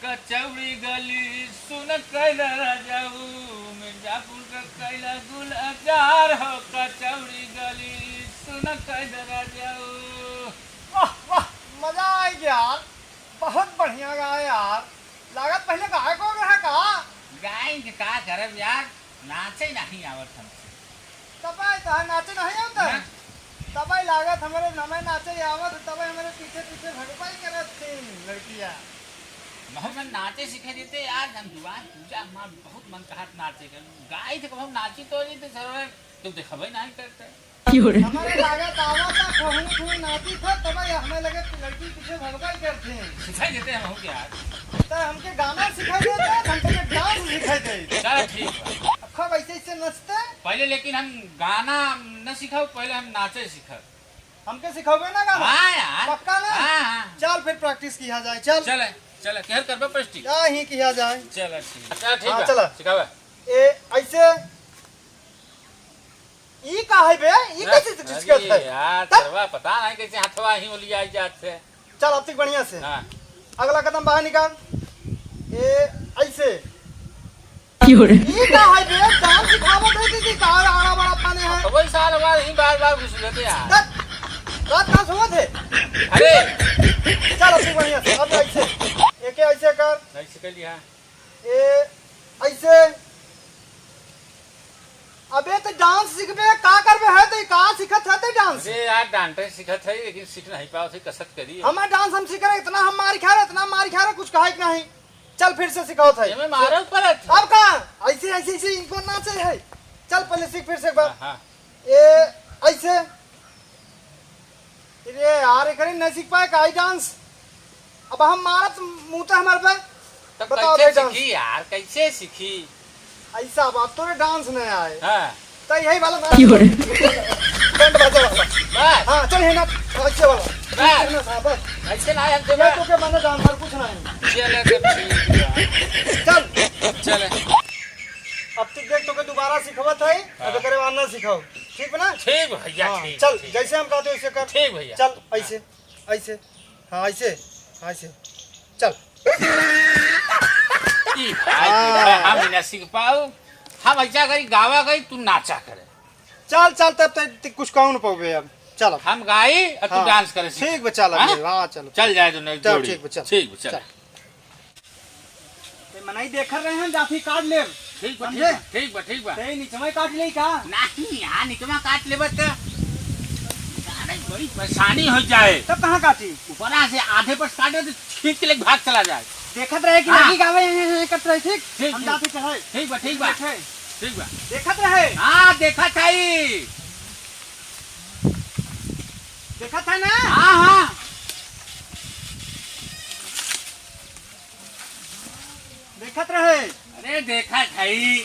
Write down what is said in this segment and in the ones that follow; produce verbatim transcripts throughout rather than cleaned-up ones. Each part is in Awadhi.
कचौड़ी गली सुन कैद राजाऊ, मिर्जापुर का कैला गुल अचार हो। कचौड़ी गली सुन कैद राजाऊ। वाह, वाह, मजा आ गया यार, बहुत बढ़िया गाए यार। लागत पहले गायक हो गया है का? गाइन के का करब यार, नाचे नहीं आवत हमसे। तबे तोहर नाचे नहीं आवत है? हाँ। तबे लागत हमरे नमे नाचे आवत, तबे हमरे पीछे पीछे भगवाई करत थी लड़किया। बहुत मन नाचे सीखे देते यार, हम दुआर पूजा हमार बहुत मन कहत नाचे के। गाई थे कब हम नाची तो नहीं थे सर, तो देखबे नहीं करते। क्यों रे? हमरे लागत आवत है, कहूँ तू नाची था, तबे हमें लगे लड़की पीछे भगवाई करते हैं। सिखाई देते हैं हम के यार। तो हमके गाना सिखाई देते हैं, हमके डांस सिखाई देते। चलो ठीक बा। खूब ऐसे ऐसे नचते। पहले लेकिन हम गाना न सिखाओ, पहले हम नाचे सिखाओ। हमके सिखाओगे ना गाना? हाँ यार। पक्का ना? हाँ, हाँ। चल फिर प्रैक्टिस किया जाए, चल। चले, चले, केहर करबे प्रैक्टिस? क्या ही किया जाए? चले, ठीक। अच्छा, ठीक हाँ, है। चला। सिखावे। ए, ऐसे, ई का है बे? ई हाँ, कैसे सिख-, अरे सिखत है? यार, तब? सरवा, पता नहीं कैसे हथवा ही उलियाई जात है। चल, अब तक बढ़िया से। हाँ। अगला कदम बाहर निकाल। ए, ऐसे। क्यों रे? ई का है बे? डांस सिखावत है कि, कि का आड़ा बड़ा पाने है? तो वही साल हमारे ही बार बार घुस लेते यार। तब, बात ना सुनत है। अरे। चल, अब तक बढ़िया से। अब ऐसे। एके ऐसे कर। ऐसे कर लिया। ए, ऐसे। अबे, तो डांस सीखबे, का करबे है, तो का सीखत है, तो डांस? अरे यार, डांटे सीखत है, लेकिन सीख नहीं पावत है, कसत करी। हमार डांस हम सीख रहे, इतना हम मार खा रहे, इतना मार खा रहे, कुछ कहे के नहीं। चल, फिर से सिखाओ थे। एमे मारल पड़त है। अब का? ऐसे, ऐसे, ऐसे इनको नाचे है। चल, पहले सीख, फिर से एक बार। हाँ, हाँ। ए, ऐसे। अरे यार, एकरे नहीं सीख पाए का ई डांस? अब हम मारत मुंह तो हमारे पे। तो बताओ कैसे भाई डांस। सीखी यार, कैसे सीखी? ऐसा बात, तोरे डांस नहीं आए। हाँ। तो यही वाला मार। क्यों रे? बैंड बाजा वाला। बस। हाँ, चल, है ना, ऐसे वाला। बस। है ना, हाँ, बस। ऐसे ना, ऐसे ये ना। तो के माने डांस और कुछ नहीं। चले, तो ठीक है। चल। चले। अब तक देख, तोके दोबारा सिखवत है, हाँ। अब एकरे बाद ना सिखाओ। ठीक बा ना? ठीक भैया, हाँ, ठीक, चल, ठीक। जैसे हम कहते वैसे कर। ठीक भैया। चल, ऐसे, ऐसे, हाँ, ऐसे, हाँ, ऐसे, चल। ई भाई, हाँ। देखा, हम ना सीख पाऊ, हम ऐसा करी, गावा गई, तू नाचा करे। चल, चल, तब तक तू कुछ कहू न पाओगे अब। चल अब। हम गाई और तू हाँ। डांस करे सीख। ठीक बा, चल अब हाँ? ये, हाँ, चलो। चल जाए तो नहीं चल, जोड़ी। ठीक बा, चल। ठीक बा, चल। चल। ते मनई देखत रहे हैं, जाफी काट लेब। ठीक बा, समझे? ठीक बा, ठीक बा, ठीक बा। ते निचवा काट ले का? नहीं, यहाँ निचवा काट लेबे त अरे बड़ी परेशानी हो जाए। तब कहाँ काटी? ऊपरा से आधे पर काटे तो खींच के लेके भाग चला जाए। देखत रहे कि हाँ। लगी गावे, हैं, हैं, हैं, करत रहे, ठीक? ठीक, हम ठीक। जाफी चढ़े। ठीक बा, ठीक बा। बैठे। ठीक बा। देखत रहे। हाँ, देखत है। देखत है ना? हाँ, हाँ। देखत रहे। अरे देखत हई।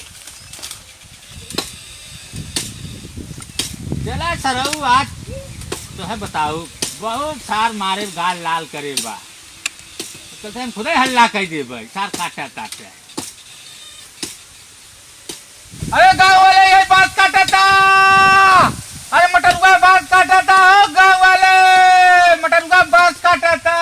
चला सरऊ, आज तोहे बताऊ, बहुत सार मारे, गाल लाल करे बा। तो हम खुदे हल्ला कह देबे, सार काटा काटे। अरे गाँव वाले, यही बांस काटता। अरे मटरुआ बांस काटता हो गाँव वाले, मटरुआ बांस काटता।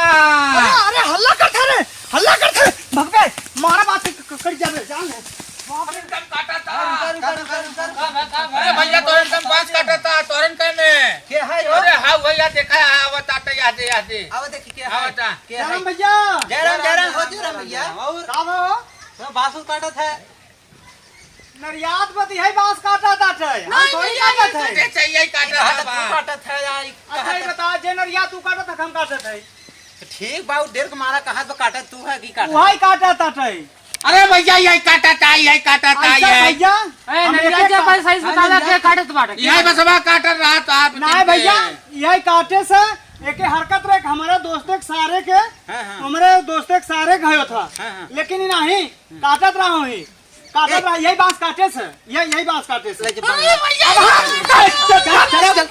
अरे, अरे हल्ला करता रे, हल्ला करता रे। भगबे, मारा बात क-, क-, कट जाबे, जान ले। बाप रे, एकदम काटता। रुका, रुका, रुका, रुका, रुका। अरे भैया, तो एकदम बांस काटता, तोरन के में। के है यो? अरे हाँ भैया, देखा है, आवत आता, याद दे, याद दे। आवा देखी, के है? आवत आ। के है? जयराम भैया। जयराम, जयराम, हो जी राम भैया। और? का हो? तो बांस उस काटत है। नरियात बती है, बांस काटत आटे। हम नहीं, थोड़ी नहीं, काटत नहीं, है। सोचे चाहिए, काटत है, तू बा। काटत है, या, ई अच्छा, ये काटत बता, जे नरियात तू काटत है, हम काटत है। तो ठीक बा, उ डेढ़ के मारा कहाँ तो काटत तू है कि काटत? वही काटत आटे। अरे भैया, यही काटत है, यही काटत है, ऐसा ये। भैया, ए, हम नरियात एक जे एक पास साइज हाँ, बता दे, नरियात के काटत बाटे, के यही काटत? बसवा काटत रहा तो आप नहीं तुमके। भैया, यही काटे से एक हरकत रहे हमारे दोस्ते के सारे के, हाँ, हाँ। हमारे दोस्ते के सारे गयो था। हाँ, हाँ। लेकिन ये नहीं, काटत रहा हूँ ही। काटत ए। रहा, यही बांस काटे से, यही, यही बांस काटे से। लेके अरे बांस। भैया, अब हाँ, चल, चल, चल, चल, चल,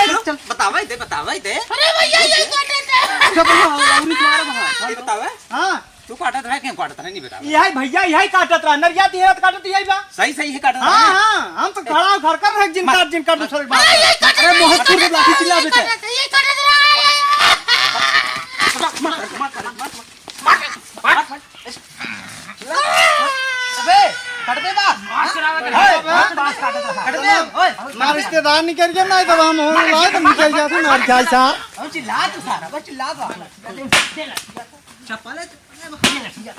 चल, चल, बतावे दे, बतावे दे। अरे भैया, ये काटत है। चुप रहो, अउरी मारब हम। ये बतावे? हाँ। तू काटत रहे, क्यों काटत रहे, नहीं बतावे। यही भैया, यही काटत रहा, नरिया तो यही काटत, यही बा। सही, सही है काटत हाँ, रहे। हाँ, हम तो खड़ा उखड़ कर रहे, जिन काट, जिन काट, दूसरे के बात अरे, ये कर। काटत अरे, रहा, मोहतपुर ये में लाठी चिल्ला काटत देते। रहा, ये काटत रहा। मार, मार, मार, मार, मार। मार, मार, बांस काटत रहा। काट दे, ओए। ना रिश्तेदार निकल गया, ना तो हम हो, ना तो निकल जाते, मर जाए सार। अब चिल्ला तू सारा, बस चिल्ला तू। चप्पल है, चप्पल है, बस ये लड़की है।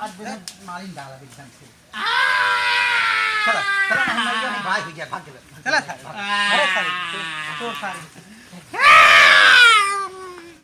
आज दिन मारी डाला एकदम से। चला, चला, हम भाई हो गया, भाग गया। चला सारे, भाग। अरे सारे, तो, तो सारे।